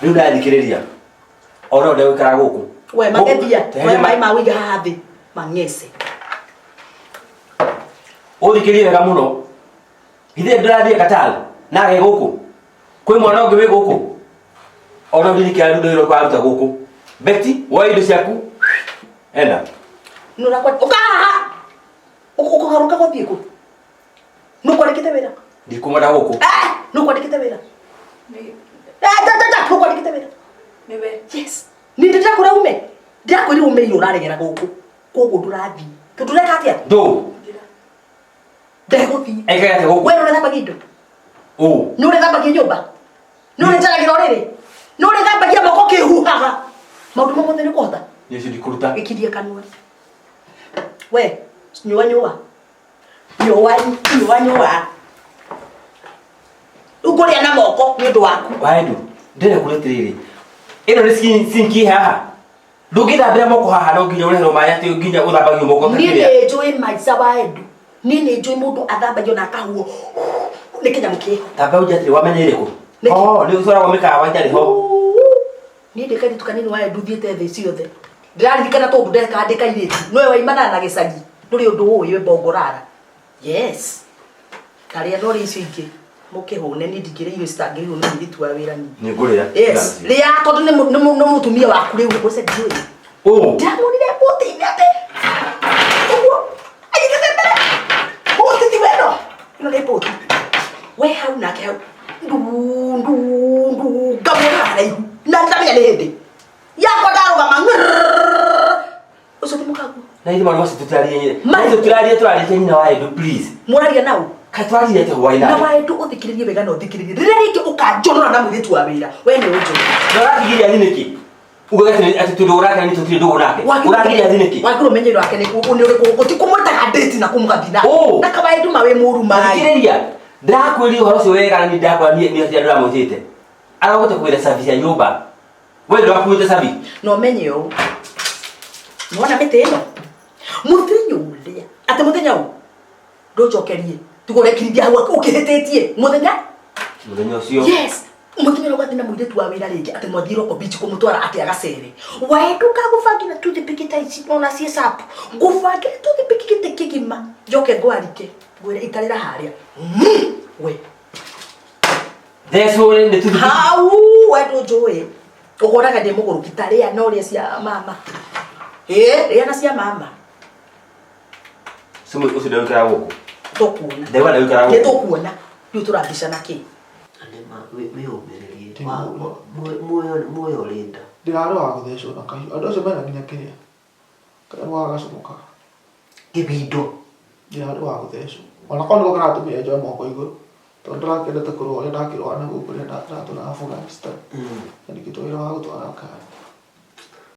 Rĩu ndathikĩrĩria. Ona ndegũikara gũkũ. We magethia, Teheria oya maĩ ma wĩige haha thĩ. Mang'ece. Ũthikĩrie wega mũno. Githĩ ndĩrathiĩ Qatar na age gũkũ. Kwĩ mwana ũngĩ wĩ gũkũ. Ona ũririkana rĩu ndĩrwo kwaruta gũkũ. Betty, woe indo ciaku. Enda. Nũrakwa ũka haha. Ũkũgarũka gũthiĩ kũ? Nũkwandĩkĩte wĩra? Ndikumana gũkũ. Eh, nũkwandĩkĩte wĩra? Eh, ta ta ta, nũkwandĩkĩte wĩra? Nĩwe. Yes. Nĩ ndĩrakwĩra ume. Ndĩrakwĩra ume ira ũraregera gũkũ. Koguo ndũrathiĩ. Tondũ ũreka atĩa? Ndũ. Ndegũthiĩ. Aikare atĩa gũkũ? We nũrĩthambagia indo. Ũ. Nũrĩthambagia nyũmba. Nũrĩnjaragĩra ũrĩrĩ. Nũrĩthambagia moko kĩhuhaga. Maũndũ mau mothe nĩũkũhota. Niĩ ũcio ndikũruta. Gĩkirie kanua. We, nyũa nyũa. Nyũa nyũa nyũa. Rĩu ngũrĩa na moko nĩ ũndũ waku. Waendu, ndĩrenda kuuga atĩrĩrĩ. Ĩno nĩ sinki haha. Ndũngĩthambĩra moko haha no nginya ũreherwo maĩ atĩ nginya ũthambagio moko ta Niĩ kĩrĩa. nĩ njũĩ maica wa Edu. Niĩ nĩ njũĩ mũndũ athambagio na akahuo nĩ kĩnyamũ kĩho. Tamba ũnjĩre atĩrĩ wamenya ĩrĩkũ? Nĩkĩ? Oh, nĩ ũtwaragwo mĩkawa itarĩ ho. Niĩ ndĩ kairĩtu kanini wa Edu thiĩte thĩ ciothe. Ndĩraririkana tondũ ndekaga ndĩ kairĩtu. Nĩwe waimanaga na gĩcagi. Ndũrĩ ũndũ ũĩ wĩ mbongorara. Yes. Tarĩa no rĩa icio ingĩ. Mũkĩhũne niĩ ndingĩrĩa irio citangĩrĩirwo nĩ mũirĩtu wa wĩra niĩ. Nĩ ngũrĩa. Yes. Rĩa tondũ nĩ mũtumia waku rĩu ũce ndiũĩ. Ũ. Ndĩramuonire bũti-inĩ atĩ ũguo anyitĩte mbere bũti ti wendo ĩno nĩ bũti we hau nake hau ndu ndu ndu ngamuona haraihu na ndamenya nĩ hĩndĩ yakwa ndarũgama ng'rrrr. Ũcio ti mũkaguo. Na ithuĩ maũndũ macio tũtirarie. Ma- Macio tũtirarie tũrarĩtie nyina wa Edu please. Mũraria nau. Kaĩ twaririe atĩa hwaĩ Na nawe? wa Edu ũthikĩrĩrie wega na ũthikĩrĩrie rĩrĩa rĩngĩ ũkanjonora na mũirĩtu wa wĩra we nĩ ũnjũĩ. Na ũratigiria athi nĩkĩ? Ugaga atĩ atĩ tondũ ũrakena nĩ tũtirĩ ndũgũ nake. Ũragiria athi nĩkĩ? Wagĩrĩirwo ũmenye wĩra wake nĩ nĩ ũrĩkũ gũti kũmwĩtaga date na kũmũgathiĩ nake. Ũ. Na kawa Edu ma wĩ mũru maĩ. Thikĩrĩria. Ndakwĩrire ũhoro ũcio wega na niĩ ndakwĩra niĩ niĩ atĩ ndĩramwĩtĩte. Aragũte kũgĩra service ya nyũmba. We ndwakuĩte service. Na ũmenye ũũ. Nĩwona mĩtĩ ĩno? Mũthenya ũrĩa atĩ mũthenya ũũ ndũnjokerie tiga ũrekirithia hau ũkĩhĩtĩtie mũthenya. Mũthenya ũcio. Yes. Mũthenya ũrĩa ũgathiĩ na mũirĩtu wa wĩra rĩngĩ atĩ mwathiĩ Roko Beach kũmũtwara atĩ agacere. Waenduka ngũbangĩra toothpick ta ici ona ciĩ sharp. Ngũbangĩra toothpick gĩtĩ kĩgima njoke ngwarike ngwĩre ikarĩra harĩa. We. Thecwo nĩ toothpick. Hau we ndũnjũĩ. Ũkoraga ndĩ mũgũrũki ta rĩa no rĩa cia mama. Ĩ rĩa na cia mama. Sumu ũcio ndegũikara gũkũ. Tũkuona. Ndegwa ndegũikara Nĩ gũkũ. tũkuona. Rĩu tũrabicana kĩ? Na nĩ ma wĩyũmĩrĩrie. Muoyo ũrĩ nda. Ndĩrarĩ wa gũthecwo na kahiũ. Andũ acio mena nginya kĩrĩa, kanyamũ gaka gacomokaga. Kĩbindo. Ndĩrarĩ wa gũthecwo. Ona korwo nĩko karatũmire njoe moko igũrũ, tondũ ndĩrakĩendete kũrũa ũrĩa ndakĩrũaga na gũkũ rĩrĩa ndatũraga Afghanistan. Nyandĩkĩtwo wĩra wa gũtwara ngari.